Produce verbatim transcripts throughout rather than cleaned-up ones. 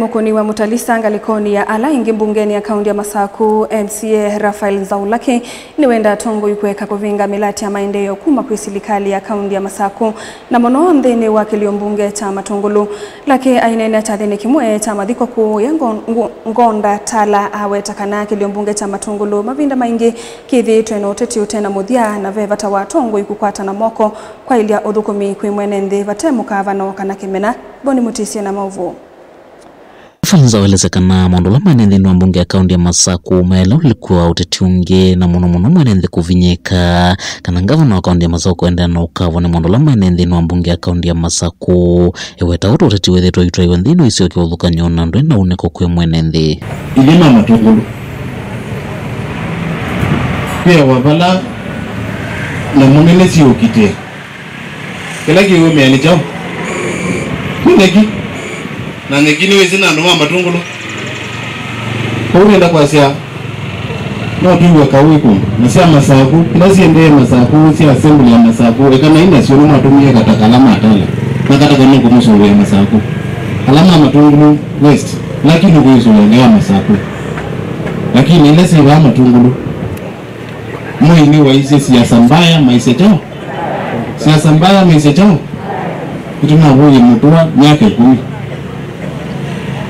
Mũkũni wa Mutalisa ngalĩkonĩ ya ala aingĩ mbungenĩ ya kaunti ya Masaku, M C A Raphael Nzaulaki, nĩwenda atongoi kũeka kũvĩnga mĩlatĩ ya maendeeo kuma kwĩ silikalĩ ya kaunti ya Masaku, na mũno nthĩnĩ wa kĩlio mbunge kya Matungulu. Laki aineenea kyathĩnĩ kĩmwe kya mathiko kũũya ngo-, ngo-, Ngonda Tala aweta kana kĩlio mbunge kya Matungulu mavinda maingĩ kĩthĩĩtwe na ũteti ũte na mũthya, na ve vata wa atongoi kũkwatana moko kwaĩlya ũthũkũmi kwĩ mwene nthĩ vate mũkavano kana kĩmena. Boni Mũtisye na maũvoo. Franza waelesya kana maũndũ ala maenee nthĩnĩ wa mbunge ya kaunti ya Masaku maĩle ũlikwa ũteti ũngĩ, na mũno mũno mwene nthĩ kũvinyĩĩka, kana ngavana wa kaunti ya Masaku kũendeea na ũkavwa nĩ maũndũ ala maenee nthĩnĩ wa mbunge ya kaunti ya Masaku. Eweta ũndũ ũteti wĩthĩtwe ũitwaiwe nthĩnĩ wa isio kĩvathũkany'o na ndwĩ na unĩko kwĩ mwene nthĩ. Ithyĩ ma Matungulu, kwĩawa vala na mũnene syĩ ũkitĩe. Kĩla kĩumĩa nĩ kyaũ? Nĩ nyeki. Na nyeki nĩwĩsĩ na andũ ma Matungulu. Kwoou nĩenda kwasya, no twĩw'e kaũ ĩkũndũ. Na sya Masaku, ila siendee Masaku, sya assembly ya Masaku, ekanai nasyo nĩmwatũmie kataka ala ma Tala. Na kataka nũkũmũsũvĩa Masaku. Ala ma Matungulu West, lakini kwĩsũvĩa ngewa Masaku. Lakini ila syĩ vaa Matungulu, Moi nĩwaisye siasa mbaya maisye kyaũ? Siasa mbaya maisye kyaũ? Nĩtũnavũie mũtũa myaka ĩkũmi.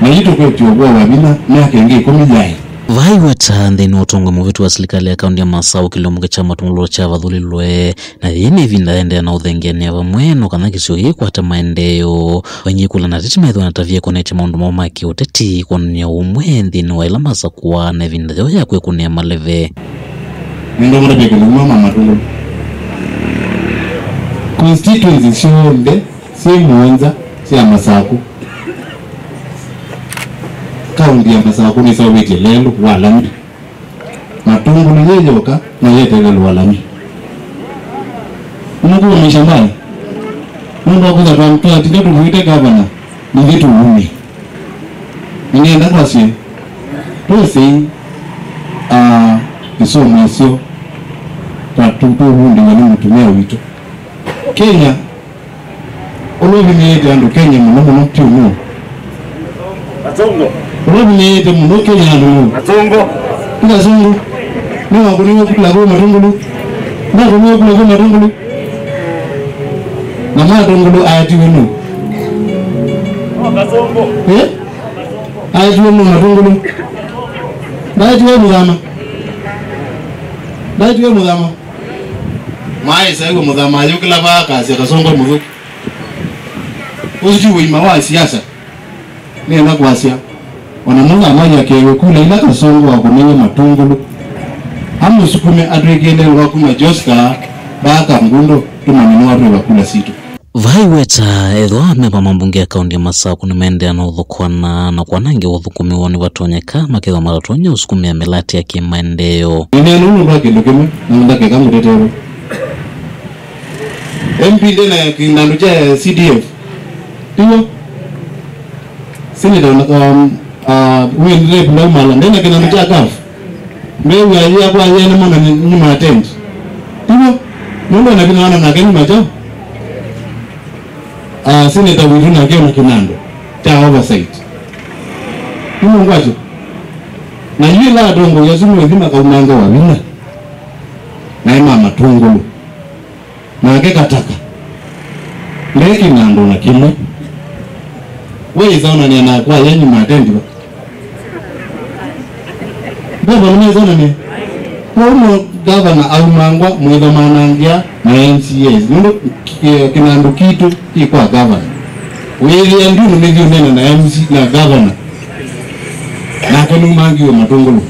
Na yu tũkwetye ũvoo wa vinya myaka ĩngĩ ĩkũmi yaĩ. Vaiweta nthĩnĩ wa ũtongoi mũvĩtu wa silikalĩ ya kaunti ya Masaku, kĩlio mbunge kya Matungulu kyavathũlilwe, na yĩĩ nĩ ĩvinda yaendeea na ũthengeanĩa vamwe no kana kĩsio kĩkwate maendeeo. Vaingi kũla na ateti methĩwa na tavia ĩkonetye maũndũ moo ma kĩũteti kwonany'a ũmwe nthĩnĩ wa ĩla masakũa na ĩvinda yoo ya kwĩkũnĩa maleve. Nĩndamũtavya kĩndũ kĩmwe ma Matungulu. Constituency syonthe syĩ mũonza sya Masaku, kaunti ya Masaku nĩseũvĩtye lelũ wa lami. Matungulu yĩ yoka na yeteele lũalami. Nũkũũmĩsya mbaa? Nũndũ wa kwĩtha twa-, twatile tũvũĩte gavana, nithyĩ tũume. Nĩnĩenda kwasye, twesei, aa, ĩsomo ĩseo, ta tũ-, tũvundĩwe nĩ mũtumĩa witũ. Kenya, ũla ũvinyĩĩte andũ Kenya mũno mũno ti ũmwe. Kasongo. Ũla ũvinyĩĩte mũno Kenya andũ nũũ? Kasongo. Ti Kasongo. Nĩwakũnĩwe kula kũu Matungulu. Nĩwakũnĩwe kula kũu Matungulu. Na Matungulu aetiwe nũũ? Kasongo. Eh? Aetiwe nũũ Matungulu? Ndaetiwe Mũthama. Ndaetiwe Mũthama. Maĩ saĩwe Mũthama ayũkĩla vaa akasya Kasongo mũthũku. Ũsu ti ũima wa siasa. Nĩenda kwasya, ona Mũthama yakewe kula ila Kasongo wakũnĩwe Matungulu, amũsukume atwĩkĩle lwa kuma Joska vaa Kangundo, tũmanye nĩwatwĩva kula sitũ. Vaiweta, ethĩwa amemba ma mbunge ya kaunti ya Masaku nĩmaendeea na ũthũkũana na kwanangĩwa ũthũkũmi woo nĩvatonyeka makethĩwa matatonya ũsukumĩa mĩlatĩ ya kĩmaendeeo. Nĩneena ũu nũndũ wa kĩndũ kĩmwe, na ndakeka ngũtetewe. M P ndĩ na kĩnandũ kya C D F. Tiw'o? Senator, um, uh, Win Rep ndaumala, ndĩ na kĩnandũ kya CAF. Mbew'a yakwa yene mwana nyuma attend. Tiw'o? Nũndũ ena vinya wana nake nyuma kyaũ? Ah, senator witũ nake ona kĩnandũ kya oversight. Nĩ mũngwatyo. Na yu ĩla atongoi asu moĩthi makaunanga wa vinya. Naĩ ma Matungulu. Nake kataka. Nde kĩnandũ na kĩmwe. We ĩsaonanĩa na kwa yenyu ma attend va? Ngavana nĩsonanie. Kwoou gavana aumangwa mwĩthamanangĩa na M C As. Nũndũ kĩ-, kĩnandũ kitũ kĩ kwa gavana. Wĩthĩa ndyũnũ nĩthiĩ ũnene na M C na gavana. Nake nũmangiwe Matungulu.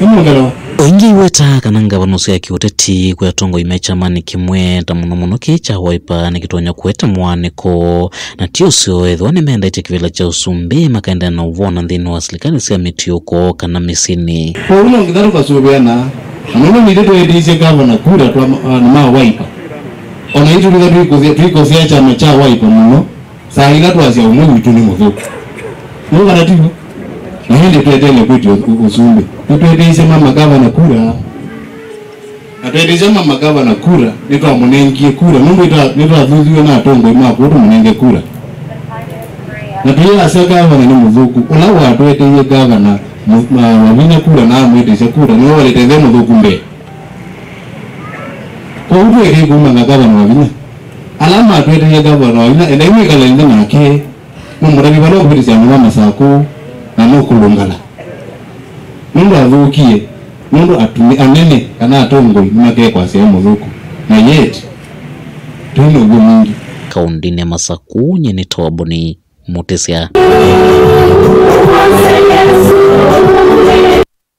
Nĩmũngelewa? Oingĩ iweta kana ngavana ũseo ya kĩũteti kwĩ atongoi me kyamanĩ kĩmwe, ta mũno mũno kĩĩ kya Wiper, nĩkĩtonya kũete mwanĩko. Na ti ũseo, ethĩwa nĩmendaĩtye kĩvĩla kya ũsumbĩ, makaendeea na ũvoo na nthĩnĩ wa silikalĩ sya mĩtiũko kana mĩsyĩnĩ. Kwoou no nginya tũkasũvĩana, na nũndũ nithyĩ tweetĩisye gavana kura twa ma-, andũ ma Wiper. O na itũ twĩka twĩkosea, twĩkosea kyama kya Wiper mũno, saa ila twasya ũmwe witũ nĩ mũthũku. Nũũ kana tiw'o? Na ĩndĩ tweteele kwĩtya ũ-, ũ-, ũsumbĩ. Nĩtweteisye mama gavana kura. Na tweteisye mama gavana kura, nĩtwamũnengie kura. Nũndũ nĩtwa-, nĩtwathuthiwe na atongoi ma kũu tũmũnenge kura. Na tũyĩasya gavana nĩ mũthũku. Ũla watweteie gavana mũ-, ma-, Wavinya kura na amwĩtĩsya kura, nĩwe walĩte ve mũthũku mbee. Kwoou tũekei kumanga gavana Wavinya. Ala matweteie gavana Wavinya, endai mwĩkale nthĩ nake, mũmũtavye vala ũkũvĩtĩsya andũ ma Masakũ na nũkũlũngala. Nũndũ athũkie, nũndũ atumi anene kana atongoi nĩmakekwasya e mũthũku. Na yet, twĩ na ũw'o mwingĩ. Kaũndĩnĩ ya Masakũ, nyie nĩ Toaboni Mũtĩsya.